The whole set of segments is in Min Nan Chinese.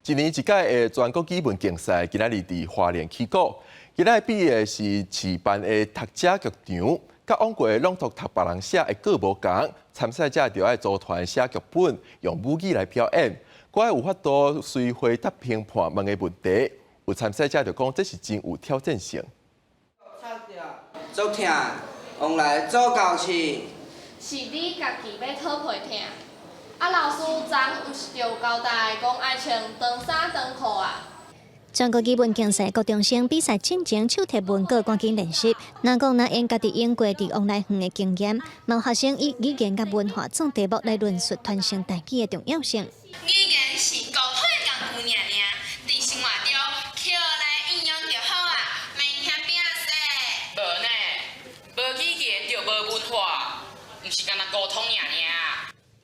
一年一屆的全國語文競賽，今仔日佇花蓮起鼓。今仔日比的是試辦的讀者劇場，佮往過朗讀讀別人寫的稿無仝，參賽者就愛組團寫劇本，用母語來表演。閣愛有法度隨回答評判問的問題。有參賽者就講，這是真有挑戰性。足疼，往來做到市。是你家己欲討皮疼。啊，老師昨昏毋是就有交代，講愛穿長衫長褲啊。全國語文競賽高中生比賽進前，手提文稿趕緊練習。若講若𪜶家己用過佇往來遠的經驗，嘛有學生以語言佮文化做題目來論述傳承台語的重要性。語言是溝通的工具爾爾，佇生活中抾來應用就好啊，免驚摒勢。無呢，無語言就無文化，毋是干焦溝通爾爾。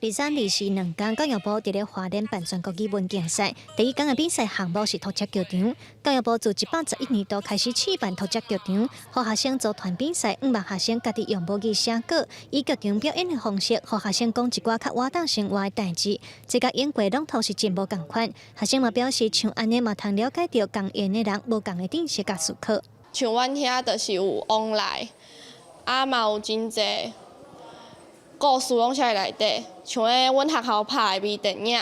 二三、二四兩工，教育部佇咧花蓮辦全國語文競賽。第一工的比賽項目是讀者劇場。教育部自111年度開始試辦讀者劇場，予學生組團比賽，向望學生家己用母語寫稿，以劇場表演的方式，予學生講一寡較倚當生活的代誌。這佮英國朗讀是真無仝款。學生嘛表示，像按呢嘛通了解著仝言的人無仝的知識佮思考。像阮遐就是有往來，啊嘛有真濟故事攏寫佇內底，像彼阮學校拍的微電影，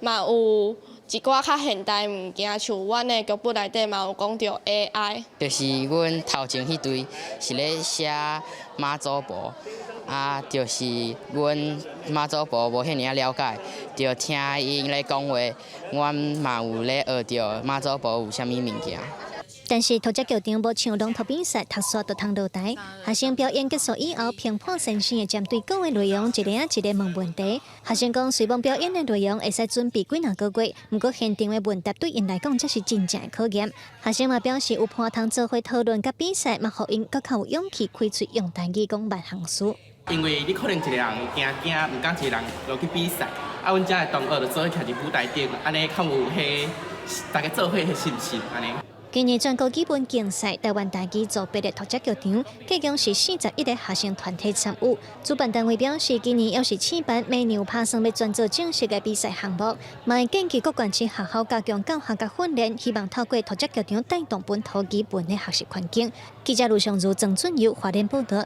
嘛有一寡較現代的物件，像阮的劇本內底嘛有講著 AI。就是阮頭前彼隊是咧寫媽祖婆，啊，就是阮媽祖婆無遐爾仔了解，就聽𪜶咧講話，阮嘛有咧學著媽祖婆有啥物物件。但是讀者劇場無像朗讀比賽，讀煞就通落台。學生表演結束以後，評判先生會針對稿的內容一个仔一个問問題。學生講，雖罔表演的內容會使準備幾若個月，毋過現場的問答對𪜶來講才是真正的考驗。學生嘛表示，有伴通做伙討論佮比賽，嘛予𪜶閣較有勇氣開喙用台語講萬項事。因為你可能一個人會驚驚，毋敢一個人落去比賽，啊，阮遮的同學就做伙徛佇舞台頂，按呢較有彼大家做伙彼信心，按呢。今年全國語文競賽，台灣台語組別的讀者劇場，計共是41個學生團體參與。主辦單位表示，今年猶是試辦，明年有拍算欲轉做正式的比賽項目，嘛會建議各縣市學校加強教學佮訓練，希望透過讀者劇場帶動本土語文的學習環境。記者盧尚如、曾俊佑花蓮報導。